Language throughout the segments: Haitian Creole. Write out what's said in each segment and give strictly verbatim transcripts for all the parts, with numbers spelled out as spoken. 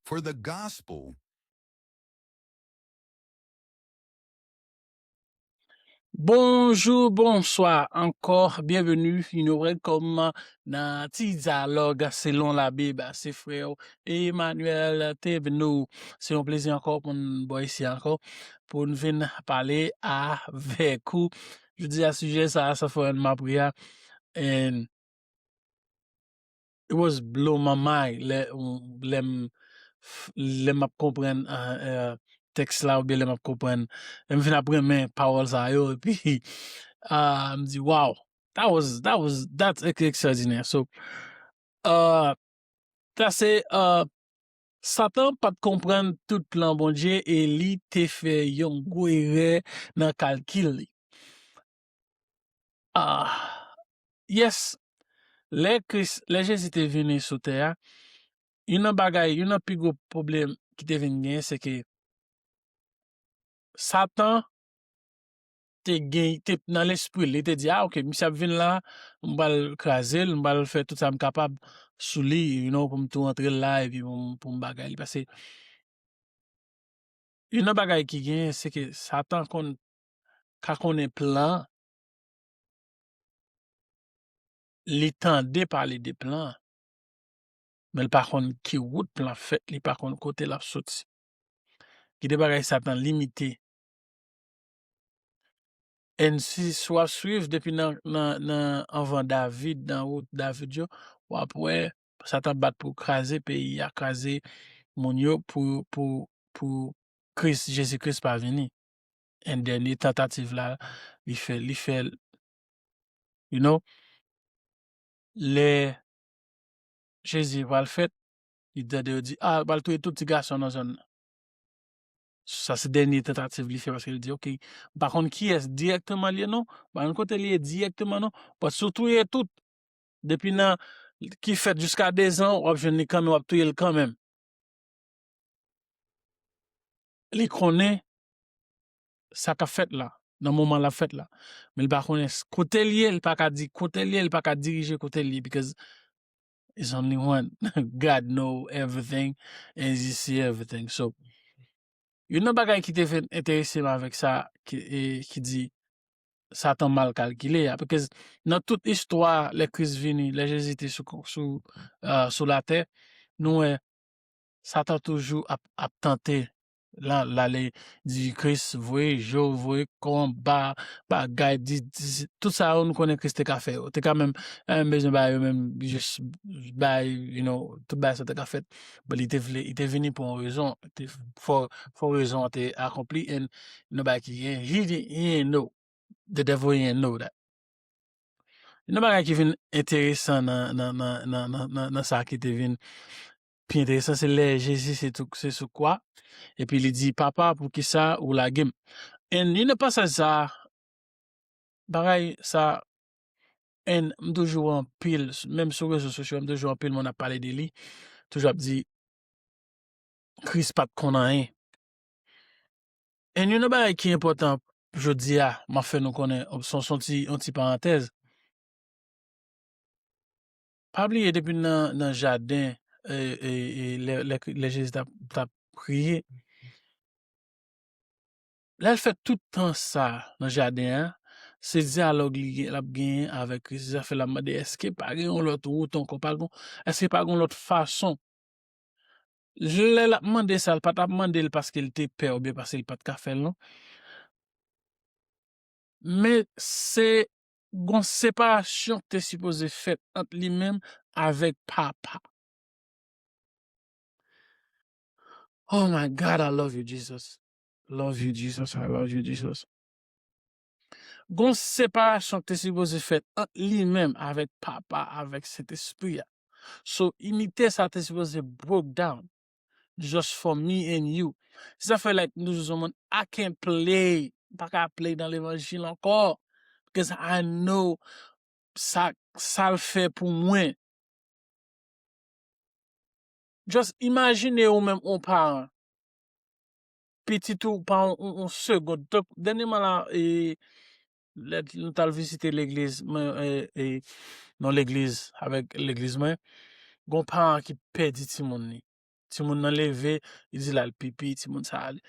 for the gospel. Bonjou, bonswa ankò, byenveni, you know, welcome nan ti dyalòg selon Labib, se frè w Emmanuel Thévenot. Se yon plezi ankò pou n bò isi ankò, pou n vin pale avèk ou. Jodi a, sijè sa a, sa fè m ap ri a, and it was blow my mind lè, lè m, lè m ap konprann, uh, uh, tèks la, oubyen lè m ap konprann, lè m fin ap renmen pawòl sa yo, epi uh, m di, wow, that was, that was, that's ex- extraordinaire. So, uh, sa se, uh, Satan pa t konprann tout plan Bondye e li te fè yon gwo erè nan kalkil li. Ah, yes, lè Kris, lè Jezi te vini sou tè a, youn nan bagay, youn nan pi gwo pwoblèm ki te vin genyen, se ke Satan te gen, te nan lespri l, li te di, ah, ok, misye ap vin la, m pral kraze l, m pral fè tout sa m kapab sou li, you know, pou m tou antre l la, epi pou m, pou m bagay li. Paske, youn nan bagay ki genyen, se ke Satan konn, ka konnen plan, li tande pale de plan, men l pa konn ki wout plan fèt, li pa konn kote l ap soti. Gen de bagay Satan limite. And si, si w ap swiv depi nan, nan, nan anvan David, nan wout David yo, w ap wè Satan bat pou kraze peyi a, kraze moun yo pou, pou, pou Kris, Jezi Kris pa vini. And dènye tantativ la, li fè, li fè, you know, lè Jezi pral fèt, li tande yo di, ah, pral touye tout ti gason nan zòn nan. Sa se dènye tantativ li fè paske li di, ok, m pa konn kiyès dirèkteman li ye non, m pa konn kote li ye dirèkteman non, but si w touye tout, depi nan ki fèt jiska dezan, w ap jwenn li kanmenm, w ap touye l kanmenm. Li konnen sa k ap fèt la, nan moman l ap fèt la. Men li pa konnen s- kote l ye, li pa ka di kote l ye, li pa ka dirije kote l ye, because it's only one. God know everything and he see everything. So, youn nan bagay ki te fè enterese m avèk sa, ki, e, ki di Satan mal kalkile a, because nan tout istwa, lè Kris vini, lè Jezi te sou, sou, uh, sou latè, nou wè Satan toujou ap, ap tante. La, l ale di Kris, voye je w, voye kò w anba, bagay, di, di, tout sa yo nou konnen Kris te ka fè yo. Te ka menm, eh, bezwen ba yo menm, jis bay, you know, tout bagay sa te ka fèt. But li te vle, li te vini pou yon rezon. Te, fò, fò rezon an te akonpli, and nobody ki gen, he, he didn't know. The devil didn't know that. Yon bagay ki vin enteresan nan, nan, nan, nan, nan, nan, nan sa ki te vin pi enteresan, se lè Jezi se tou, se sou kwa, epi li di, Papa, poukisa ou lage m? And yon nan pasaj sa, bagay sa, and m toujou wè anpil, menm sou rezo sosyo, m toujou wè anpil moun ap pale de li, toujou ap di, Kris pa t konn anyen. And yon nan bagay ki enpòtan jodi a, m ap fè nou konnen, se yon, se yon ti, yon ti parantèz. Pa bliye depi nan, nan jaden, e, e, e, lè, lè, lè Jezi t ap, t ap priye, lè l fè tout tan sa nan jaden an, se dyalòg li gen, l ap genyen avèk Kris. Se sa fè l ap mande, èske pa gen yon lòt wout ankò? Pa gen, èske pa gen yon lòt fason? Lè l ap mande sa, l pa t ap mande l paske l te pè oubyen paske l pa t ka fè l, non. Men se gon separasyon ki te sipoze fèt ant li menm avèk Papa. Oh my God, I love you, Jesus. Love you, Jesus. I love you, Jesus. Gon separasyon ki te sipoze fèt ant li menm avèk Papa, avèk Sentespri a. So, inite sa te sipoze broke down. Just for me and you. Se sa fè, like, nou toujou di moun, I can't play. M pa ka play nan levanjil ankò. Because I know sa, sa l fè pou mwen. Just imajine ou menm yon paran. Pitit ou pa yon, yon, yon segond. Donk, dènyèman la, e, lè nou t al vizite legliz, mwen, e, e, nan legliz, avèk legliz mwen, gon paran ki pèdi timoun li. timoun nan leve, li di l al pipi, timoun sa ale.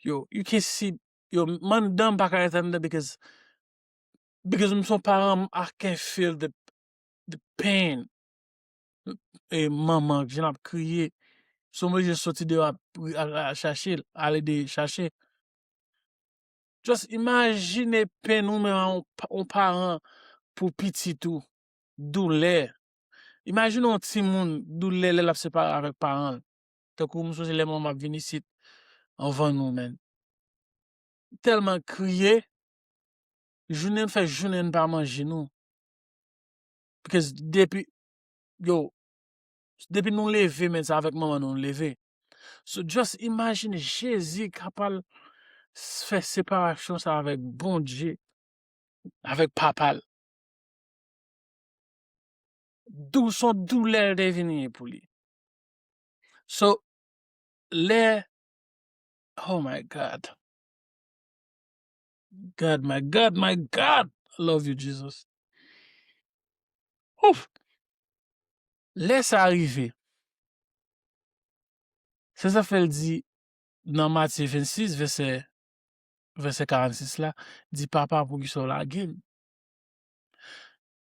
Yo, you can see, yo, m anndan m pa ka ret anndan because, because m se yon paran, I can feel the, the pain. E manman, jan l ap kriye. Se oblije soti deyò ap, al, al chache l, al ede chache. Just imajine pen ou menm an yon pa-, yon paran pou pitit ou, doulè. Imajine yon timoun doulè lè l ap separe avèk paran l. Tankou m sonje lè manman ap vin isit anvan nou, man. Tèlman kriye, jounen n fè jounen n pa manje nou. Because depi, yo, depi nou leve, men se avèk manman nou nou leve. So just imagine Jezi kapab s-, fè separasyon sa avèk Bondye, avèk papa l. Dou-, se yon doulè l te vin ye pou li. So, lè, oh my God. God, my God, my God. I love you, Jesus. Ouf. Lè sa rive, se sa fè l di nan Matye vennsis, vèsè, vèsè karannsis la, di, "Papa, poukisa w lage m?"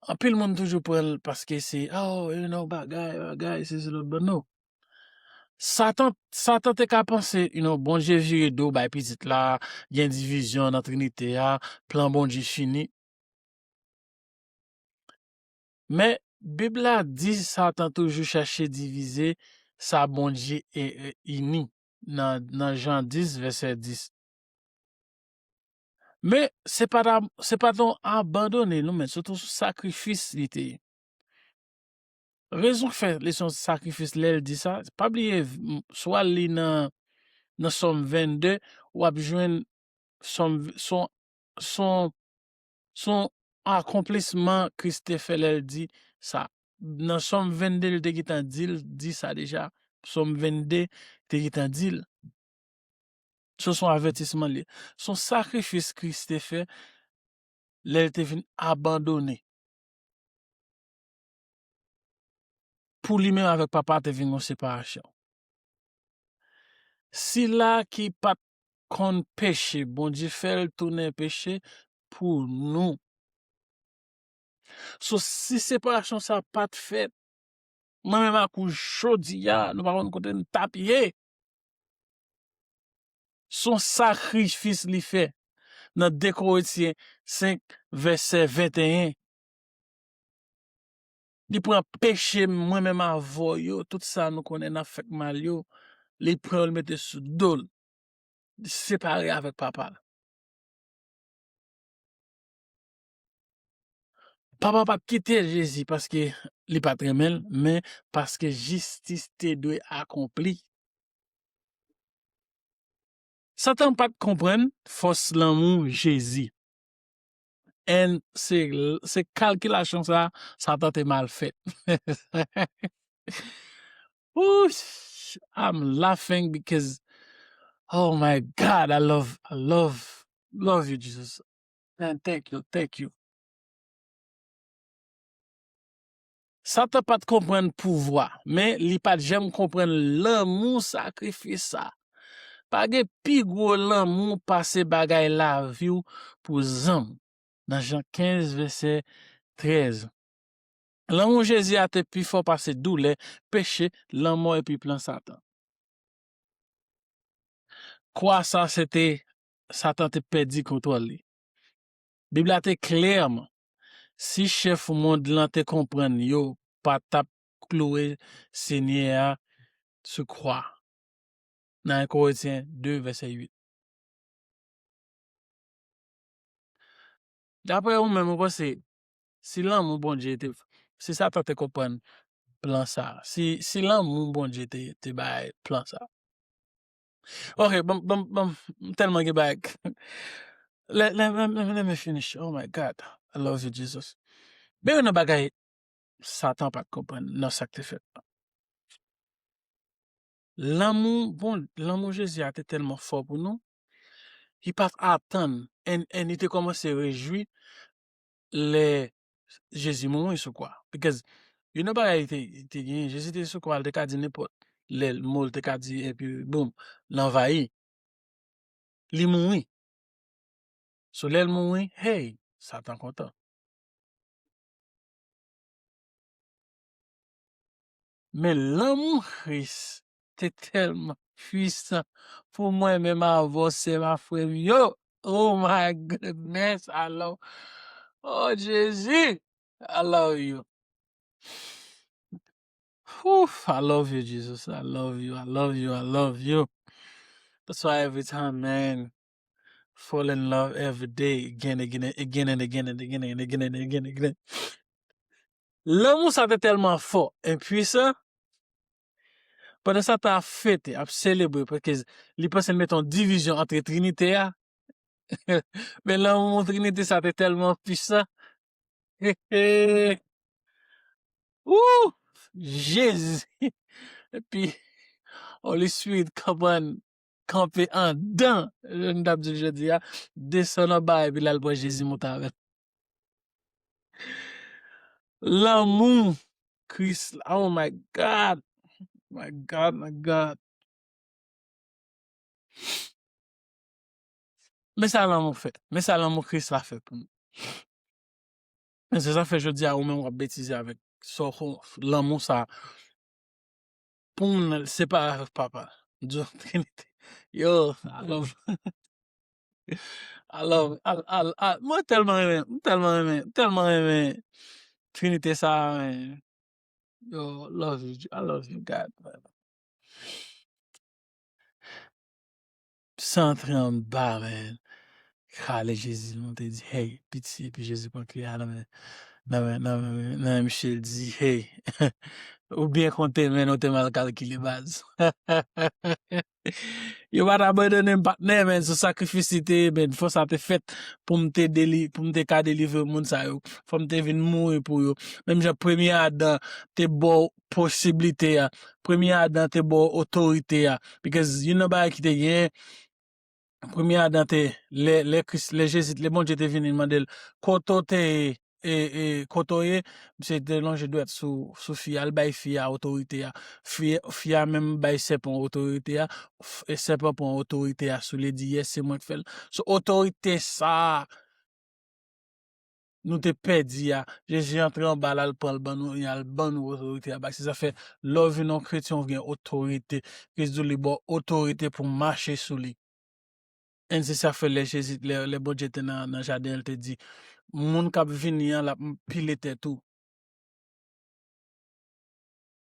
Anpil moun toujou pran l paske se, oh, you know, bagay, bagay, se, se lòt bò. No. Satan, Satan te ka panse, you know, Bondye vire do bay pitit la, gen divizyon nan Trinite a, plan Bondye fini. Men, Bib la di Satan toujou chache divize sa Bondye e, e, ini nan, nan Jan dis, vèsè dis. Men, se pa ta, se pa t yon abandone, non, men se t yon sakrifis li te ye. Rezon k fè li se yon sakrifis lè l di sa, pa bliye, m, swa li nan, nan Sòm vennde, w ap jwenn Sòm, son, son, son akonplisman Kris te fè lè l di sa. Nan Sòm vennde, li te gentan di l, di sa deja. Sòm vennde te gentan di l. So, se yon avètisman li ye. Se yon sakrifis Kris te fè lè l te vin abandone. Pou li menm avèk papa te vin yon separasyon. Sila ki pa t konn peche, Bondye fè l tounen peche pou nou. So, si separasyon sa pa t fèt, mwen menm ak ou jodi a, nou pa konn kote n t ap ye. Se yon sakrifis li fè nan de Korentyen senk, vèsè venteyen. Li pran peche m, mwen menm avè w yo, tout sa nou konnen n ap fè k mal yo, li pran yo, li mete sou do l. Li separe avèk papa l. Papa pa t kite Jezi paske li pa t renmen l, men paske jistis te dwe akonpli. Satan pa t konprann fòs lanmou Jezi. And se, se kalkilasyon sa, Satan te mal fèt. Oosh, I'm laughing because, oh my God, I love, I love, love you, Jesus. Man, thank you, thank you. Satan pa t konprann pouvwa, men li pa t janm konprann lanmou sakrifis sa. Pa gen pi gwo lanmou pase bagay lavi w pou zanm. Nan Jan kenz, vèsè trèz. Lanmou Jezi a te pi fò pase doulè, peche, lanmò epi plan Satan. Kwa sa, se te, Satan te pèdi kontwòl li. Bib la te klèman, si chèf mond lan te konprann yo pa t ap kloure Senyè a sou kwa. Nan en Korentyen de, vèsè uit. Daprè ou menm, ou panse, si lanmou Bondye te, si Satan te konprann plan sa, si, si lanmou Bondye te, te bay plan sa. Ok, bon, bon, bon, m tèlman gen bagay. Let, let, let, let, let me finish. Oh my God. I love you, Jesus. Men yon nan bagay Satan pa t konprann nan sa k te fèt la. Lanmou, bon, lanmou Jezi a te tèlman fò pou nou, li pa t atann, and, and li te kòmanse rejwi lè Jezi mouri sou kwa. Because, you know, bagay li te, li te genyen, Jezi te sou kwa, li te ka di nenpòt, lè mo l te ka di, epi boum, l anvayi. Li mouri. So lè l mouri, hey, Satan kontan. Men lanmou Kris te tèlman pwisan pou mwen menm avè w, sè m ak frè m yo. Oh my goodness, I love, oh Jezi, I love you. Oof, I love you, Jesus. I love you. I love you. I love you. That's why every time, man, fall in love every day, again, again, again and again and again and again and again and again. Lanmou sa te tèlman fò, enpwisan. Pandan sa ta ap fete, ap selebre, paske li panse l mete yon divizyon antre Trinite a. Men lanmou Trinite sa te tèlman pwisan. Ooh, Jezi! Epi Holy Spirit konprann kanpe andan, jan n t ap di l jodi a, desann anba epi l al pran Jezi monte avè l. Lanmou Kris la, oh my God! My God, my God! Men sa lanmou fè. Men sa lanmou Kris la fè pou nou. Men se sa fè jodi a ou menm w ap betize avèk sa w kon lanmou sa. Pou moun nan separe avèk papa. Dieu Trinité. Yo, I love, I love, I, I, I, mwen tèlman renmen, mwen tèlman renmen, mwen tèlman renmen Trinite sa, men. Yo, love you, I love you, God, man. Sa antre anba, men. Kale Jezi, nou te di, hey, piti, epi Jezi pran kle a nan men, nan men, nan men, nan men misye, l di, hey, ou byen konte, men ou te mal kalkile, baz. Yo pa t abandone m, patnè, men, sou sakrifis li te ye, men, fò sa te fèt pou m te deli-, pou m te ka delivre moun sa yo. Fò m te vin mouri pou yo. Menm jan premye Adan te ba w posiblite a, premye Adan te ba w otorite a. Because youn nan bagay ki te genyen, premye Adan te, lè, lè Kris, lè Jezi, lè Bondye te vini, l mande l, kote w te ye, e, e, kote w ye, misye te lonje dwèt sou, sou fi a, l bay fi a otorite a. Fi, fi a menm bay sèpan otorite a, f-, e sèpan pran otorite a sou li, di, yes, se mwen k fè l. So, otorite sa a, nou te pèdi a, Jezi antre anba l, al pran l, ban nou, e al ban nou otorite a. Bagay se sa fè, lè w vin yon kretyen, w gen otorite. Kris di w li ba w otorite pou w mache sou li. And se sa fè lè Jezi, lè, lè Bondye te nan, nan jaden an, l te di, moun k ap vini an, l ap pile tèt ou.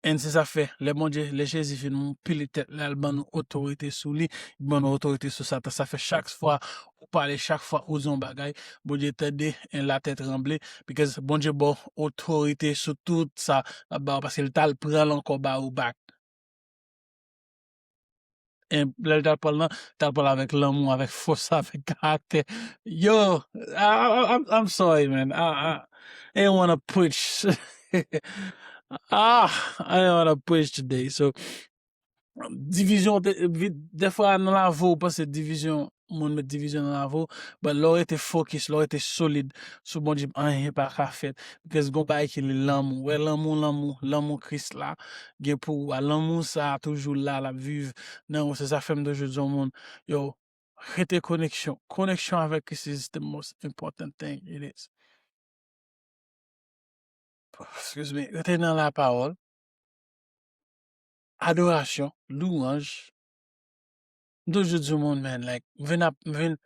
And se sa fè, lè Bondye, lè Jezi vin pile tèt la, l ban nou otorite sou li, l ban nou otorite sou Satan. Sa fè chak fwa ou pale, chak fwa ou di yon bagay, Bondye tande, and latè tranble, because Bondye ba w otorite sou tout sa l ap ba w, paske l t al pran l ankò ba ou back. E lè l t al pran l lan, l t al pran l avèk lanmou, avèk fòs, avèk karaktè. Yo, I, I, I'm, I'm sorry, man. I, I, I didn't wanna preach. Ah, I didn't wanna preach today. So, divizyon, te- vi- dèfwa nan lavi w, ou panse divizyon, moun met divizyon nan lavi w, but lè w rete fokis, lè w rete solid sou Bondye, anyen pa ka fèt. Because gon bagay ki rele lanmou. Wè lanmou, lanmou, lanmou Kris la gen pou ou a. Lanmou sa a toujou la, l ap viv nan ou. Se sa fè m toujou di yon moun, yo, rete koneksyon. Koneksyon avèk Kris is the most important thing it is. Excuse me, rete nan lapawòl, adorasyon, louwanj. M toujou di moun, man, like, m vin ap, m vin,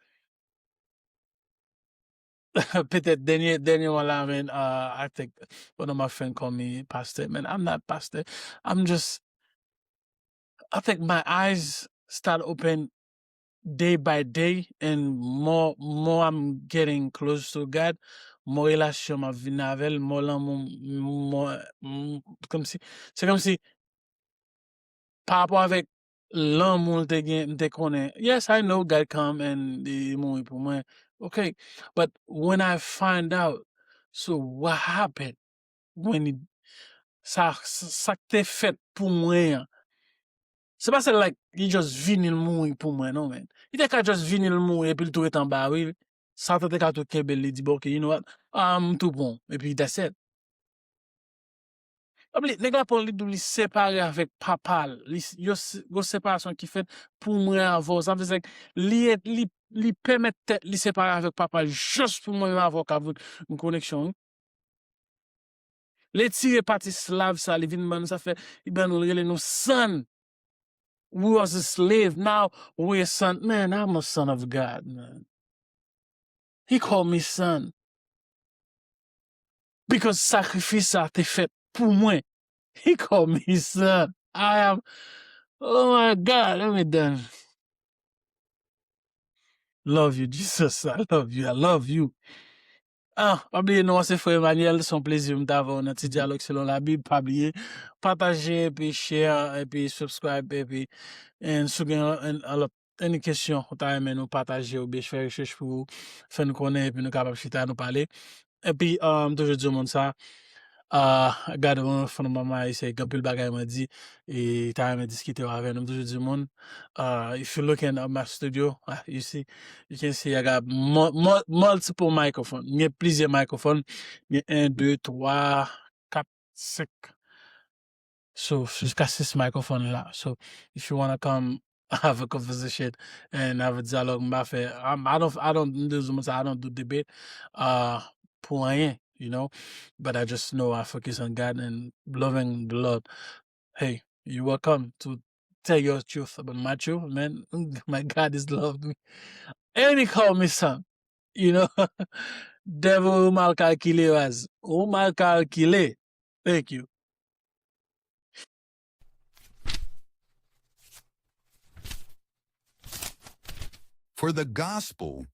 petèt dènye, dènye mwa la, man, uh, I think one of my friend call me pastor. Man, I'm not pastor. I'm just, I think my eyes start open day by day, and more, more I'm getting close to God, more relasyon m ap vin avè l, more lanmou, more, m- kòmsi, se kòmsi pa rapò avèk lanmou l te gen, m te konnen. Yes, I know God come and li mouri pou mwen. Okay, but when I find out, so what happened? When he, sa, sa k te fèt pou mwen an. Se pa se like, li just vini l mouri pou mwen, non, man. Li te ka just vini l mouri epi l tou ret anba, wi. Satan te ka tou kenbe l, li di, bon, ok, you know what? Ah, m tou pran w. Epi that's it. Nèg la pran li di w li separe avèk papa l. Li, yo, gon separasyon ki fèt pou mwen avè w. Sa vle di li, li, li pèmèt tèt li separe avèk papa l jis pou mwen menm avè w ka vout yon koneksyon, wi. Li tire pati slav sa, li vin ban nou sa fè, li ban nou, li rele nou son. We was a slave, now we a son. Man, I'm a son of God, man. He called me son. Because sakrifis sa te fèt pou mwen. He called me son. I am, oh my God, let me done. Love you, Jesus, I love you, I love you. Ah, pa bliye non, se frè Emmanuel, se yon plezi m t avè w nan ti dyalòg selon Labib. Pa bliye, pataje, epi share, epi subscribe, epi, and si w gen an, an lòt, any kesyon, ou ta renmen nou pataje, oubyen fè rechèch pou ou, fè n konnen, epi nou kapab chita, nou pale. Epi, um, m toujou di moun sa, ah, gade mwen, fann manman ayisyen, gen anpil bagay mwen di, e ta renmen diskite yo avè nou. M toujou di moun, ah, if you looking at my studio, ah, you see, you can see I got mu-, mu-, multiple microphone. Mwen gen plizyè microphone. Mwen gen en, de, twa, kat, senk. So, jiska sis microphone la. So, if you wanna come have a conversation and have a dialogue, m pa fè, I'm, I don't, I don't, m toujou di moun sa, I don't do debate, uh, pou anyen, you know, but I just know I focus on God and loving the Lord. Hey, you welcome to tell your truth about my truth, man. My God is love me. And he called me son, you know. Devil, ou mal kalkile, baz. Ou mal kalkile. Thank you. For the gospel